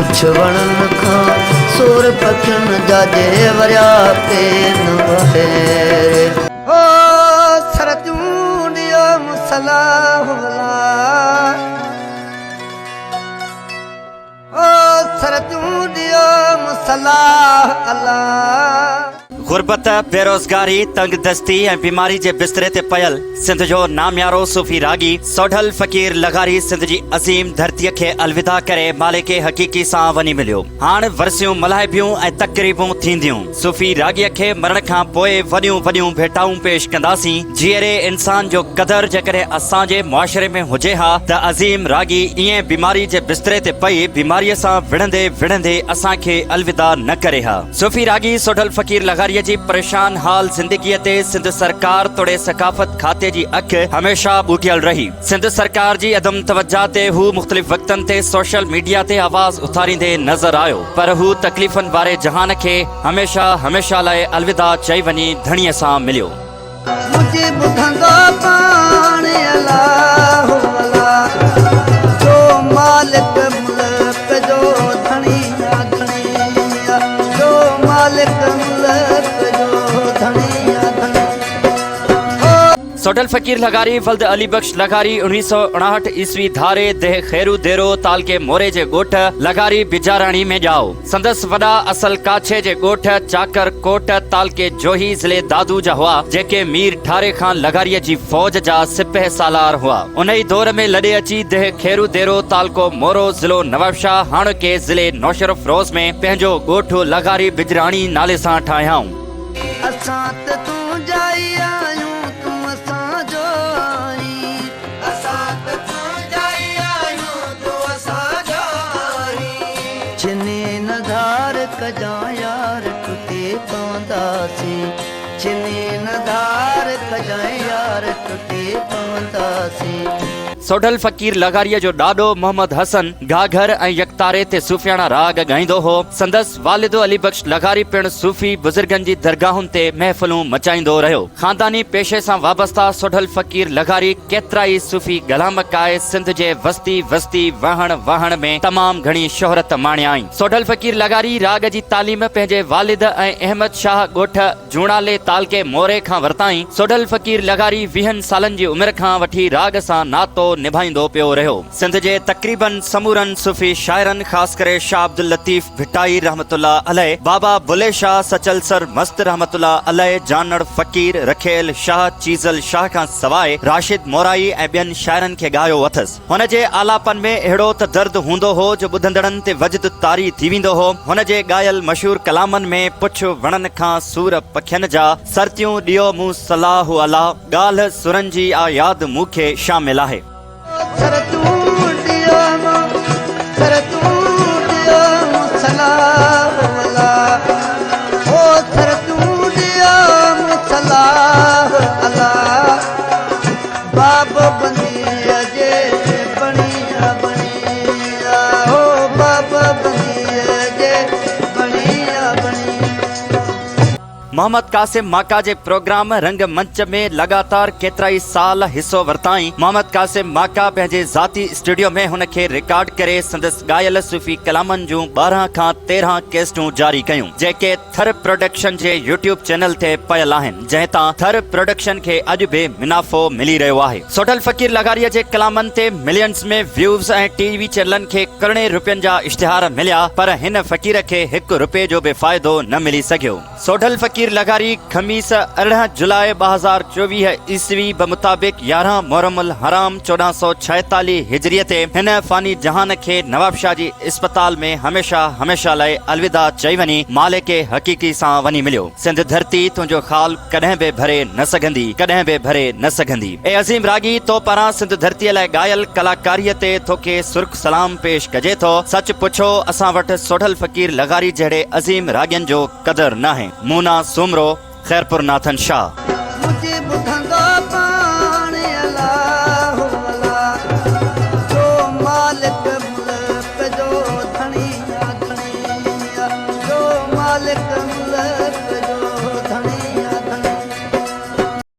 پڇ وڻن کان سور پکين جا جي وريا پين وغيره. او سرتيون ڏيو مون صلاح الا. او سرتيون ڏيو مون صلاح الا. غربت، بيروزگاري، تنگدستي ۽ بيماري جي بستري تي پيل سنڌ جو ناميارو صوفي راڳي سوڍل فقير لغاري سنڌ جي عظيم ڌرتيء کي الوداع ڪري مالڪ حقيقي سان وڃي مليو. هاڻ ورسيون ملهائبيون ۽ تقريبون ٿينديون. صوفي راڳيء کي مرڻ کان پوء وڏيون وڏيون ڀيٽائون پيش ڪنداسين. جيئري انسان جو قدر جيڪڏهن اسان جي معاشري ۾ هجي ها ته عظيم راڳي ائين بيماري جي بستري تي پئي بيماريء سان وڙهندي وڙهندي اسان کي الوداع نه ڪري ها. صوفي راڳي سوڍل فقير لغاريء جي پريشان حال زندگيء تي سنڌ سرڪار توڙي ثقافت کاتي جي اک هميشه ٻوٽيل رهي. سنڌ سرڪار جي عدم توجهه تي هو مختلف وقتن تي سوشل ميڊيا تي آواز اٿاريندي نظر آيو پر هو تڪليفن واري جهان کي هميشه هميشه لاء الوداع چئي وڃي ڌڻيء سان مليو. منهنجي ٻڌندو پاڻ الله الا جو مالڪ ملڪ جو ڌڻي آ ڌڻي آ جو مالڪ ملڪ جو ڌڻي آ ڌڻي او. سوڍل فقير لغاري ولد علي بخش لغاري اوڻويهه سئو اڻاهٺ عيسوي ڌاري ديهه خيرو ديرو تعلقي موري جي ڳوٺ لغاري بجاراڻي ۾ ڄائو. سندس وڏا اصل ڪاڇي جي ڳوٺ چاڪر ڪوٽ تعلقي جوهي ضلعي دادو جا هئا، جيڪي مير ٺاري خان لغاريء جي فوج جا سپهه سالار هئا. انهي دور ۾ لڏي اچي ديهه خيرو ديرو تعلقو مورو ضلعو نوابشاهه هاڻوڪي ضلعي نوشهروفيروز ۾ پنهنجو ڳوٺ لغاري بجراڻي نالي سان ٺاهيائون. اسان ته تنهنجا ئي آهيون تون اسان جو آهين. اسان ته تنهنجا ئي آهيون تون اسان جو آهين. ڇني نه ڌار ڪجان يار ٽٽي پونداسين ڇني نه ڌار ڪجان يار ٽٽي پونداسين. سوڍل فقير لغاريء جو ڏاڏو محمد حسن گهاگهر ۽ يڪتاري تي صوفياڻا راڳ ڳائيندو هو. سندس والد علي بخش لغاري پڻ صوفي بزرگن جي درگاهن تي محفلون مچائيندو رهيو. خانداني پيشي سان وابسته سوڍل فقير لغاري ڪيترائي صوفي گلام ڪائي سنڌ جي وستي وستي واهڻ واهڻ ۾ تمام گهڻي شهرت ماڻيائين. سوڍل فقير لغاري راڳ جي تعليم پنهنجي والد ۽ احمد شاهه ڳوٺ جوڻالي تعلقي موري کان ورتائين. سوڍل فقير لغاري ويهن سالن جي عمر کان وٺي راڳ سان ناتو نڀائيندو پيو رهيو. سنڌ جي تقريباً سمورن صوفي شاعرن خاص ڪري شاهه عبداللطيف ڀٽائي رحمة الله عليه، بابا بلي شاهه، سچل سر مست رحمة الله عليه، جانڻ فقير، رکيل شاهه، چيزل شاهه کان سواء راشد مورائي ۽ ٻين شاعرن کي ڳايو اٿس. هن جي آلاپن ۾ اهڙو ته درد هوندو هو جو ٻڌندڙن تي وجد طاري ٿي ويندو هو. هن جي ڳايل مشهور ڪلامن ۾ پڇ وڻن کان سور پکين جا، سرتيون ڏيو مون صلاح الا، ڳالهه سرن جي آ ياد مون کي شامل آهي. محمد قاسم ماڪا جي پروگرام رنگ منچ ۾ لڳاتار ڪيترائي سال حصو ورتائين. محمد قاسم ماڪا پنهنجي ذاتي اسٽوڊيو ۾ هن کي رڪارڊ ڪري سندس ڳايل صوفي ڪلامن جون 12 کان 13 ڪيسٽون جاري ڪيون، جيڪي ٿر پروڊڪشن جي يوٽيوب چينل تي پيل آهن، جنهن تان ٿر پروڊڪشن کي اڄ به منافعو ملي رهيو آهي. سوڍل فقير لغاريء جي ڪلامن تي ملينز ۾ ويوز ۽ ٽي وي چينلن کي ڪروڙين روپين جا اشتهار مليا، پر هن فقير کي هڪ روپئي جو به فائدو نه ملي سگهيو. سوڍل فقير لغاري خميس 18 جولاء 2024 عيسوي بمطابق 11 محرم الحرام 1446 هجريء تي هن فاني جهان کي نوابشاهه جي اسپتال ۾ هميشه هميشه لاء الوداع چئي وڃي مالڪ حقيقي سان وڃي مليو. سنڌ ڌرتي تنهنجو خال ڪڏهن به ڀري نه سگهندي، ڪڏهن به ڀري نه سگهندي. اي عظيم راڳي تو پاران سنڌ ڌرتيء لاء ڳايل ڪلاڪاريء تي توکي سرخ سلام پيش ڪجي ٿو. سچ پڇو اسان وٽ سوڍل فقير لغاري جهڙي عظيم راڳين جو قدر ناهي. مونا سومرو، خيرپور ناٿن شاهه.